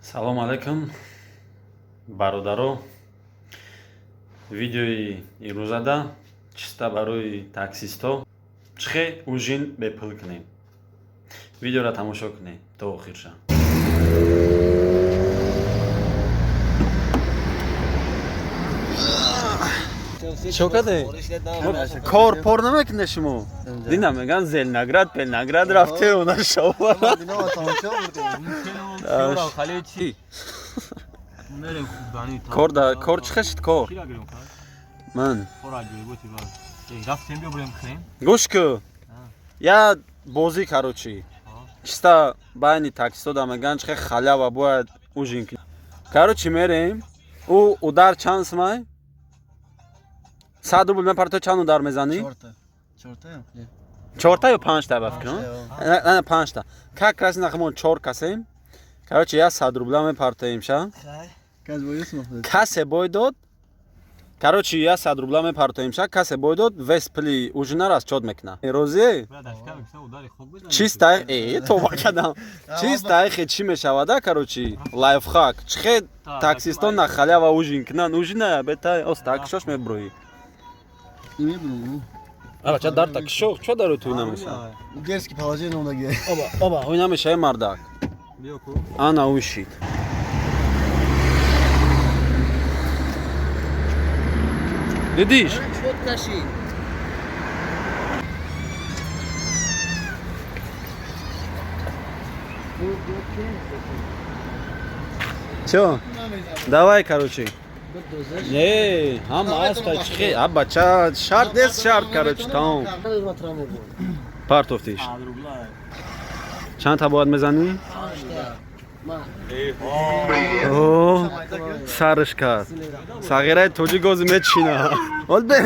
Салом алайкум, бародаро. Видеои ирӯзада чиста барои таксистҳо, чӣ хел ужин бепул кунем. Видеоро тамошо кунед то охирша. Чо каде? Кор пор намекунед шумо? Дина меган Зеленоград, Пелноград рафте, она шова. Кор да кор чӣ хешид кор? Ман. Гӯш ку. Я бозӣ, короче. Чиста байни таксистҳо да меган чӣ хел халява бояд ужин кунӣ. Короче, мерем. Ӯ удар чанд сумай? 100 рубл мепарто, чанд удар мезанӣ? Чорта ё панҷта, ба фикрам? На, панҷта. Как раз нахмон чор касем. Короче, я 100 рубла мепартоем ша. Касе бой дод. Короче, я 100 рубла мепартоем ша, касе бой дод, весь пули ужинара расчёт мекуна. Розие? Чиста, тоба кадам. Чиста хе чӣ мешавада, короче, лайфхак. Чӣ хе таксистон на халява ужин кунан, ужина бета ос такшош меброи. Аба ча дар такшо, чо даро ту намеша? Детский положение он. Оба, оба, ой намеша, мардак. Ана ушид. Дидиш? Чё? Давай, короче. Не, ҳама аста чихе, а бача шарт нест, шарт, короче, тамом. Партофтиш. Чанд та бояд мезанӣ? О, сарш кард. Сағираи тоҷик гози мечина. Ол бе.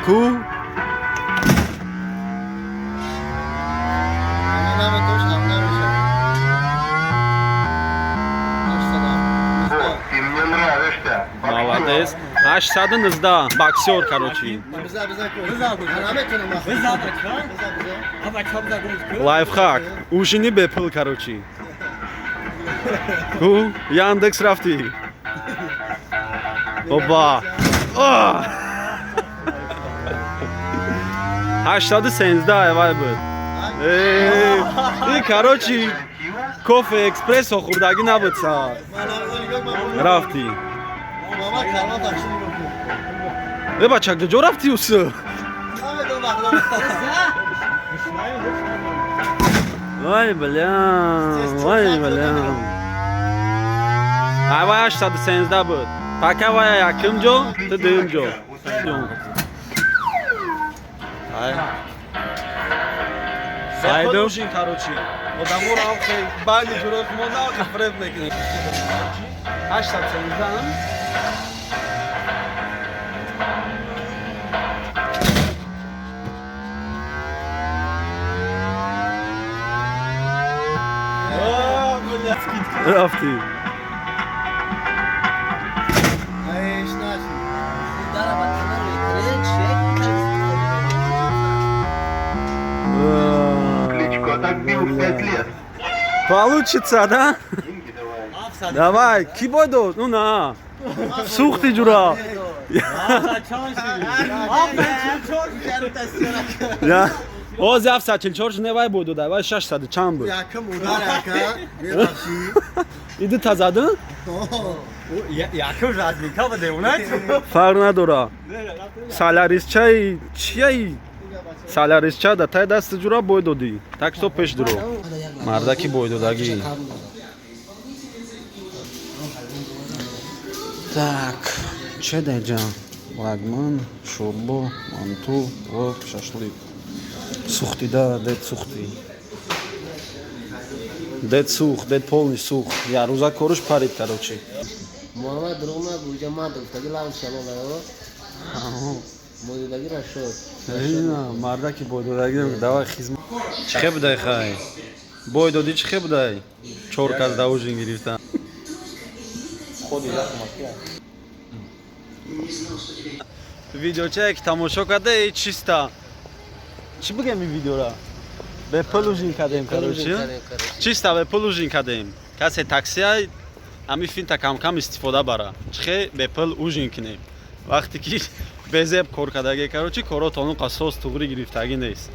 Ку? Молодец. 819, боксер, короче. Лайфхак. Ужини бепул, короче. Ку? Яндекс рафти. Оба. 813 вай буд. И, короче, кофе экспрессо хӯрдагӣ набуд сар. Рафти. Э, бача, куҷо рафти усу? Вай, бля, вай, бля. Ай, вай 813 буд. Пока вай якум ҷо, ту дуюм ҷо. Ай. Сайду. Короче. Одаморо ҳам хел байни ҷурои мо на фреб мекунем. 813. Рафти. Кличко так бил в 5 лет. Получится, да? Давай, ки бой дод? Ну на. Сухти ҷура. Я. Оз 744 не вай буд, вай 600 чанд буд. Якум удар ака, мебахшӣ. Иди та заду? Якум разминка ба девона. Фарқ надора. Солярисчаи чияи? Солярисча да тай дасти ҷура бой додӣ. Так что пеш дуро. Мардаки бой додагӣ. Так, че даҷа? Лагман, шӯрбо, манту ва шашлик. Сухтида, дед сухти. Дед сух, дед полный сух. Я рӯза коруш парид, короче. Муҳаммад дурӯғ нагӯ, иҷа ман гуфтагӣ лавн шабон гаро. Модидаги рашод. Мардаки бой додагӣ, давай хизмат. Чӣ хе будай хай? Бой додӣ, чӣ хе будай? Чор кас да ужин гирифтан. Видеочае ки тамошо карда, чиста. Чӣ бигем ин видеора? Бепул ужин кардем, короче. Чиста бепул ужин кардем. Касе таксия, ҳами финта камкам истифода бара. Чихе бепул ужин кунем, вақте ки безеб кор кардаге. Короче, коротон қасос туғри гирифтагӣ нест.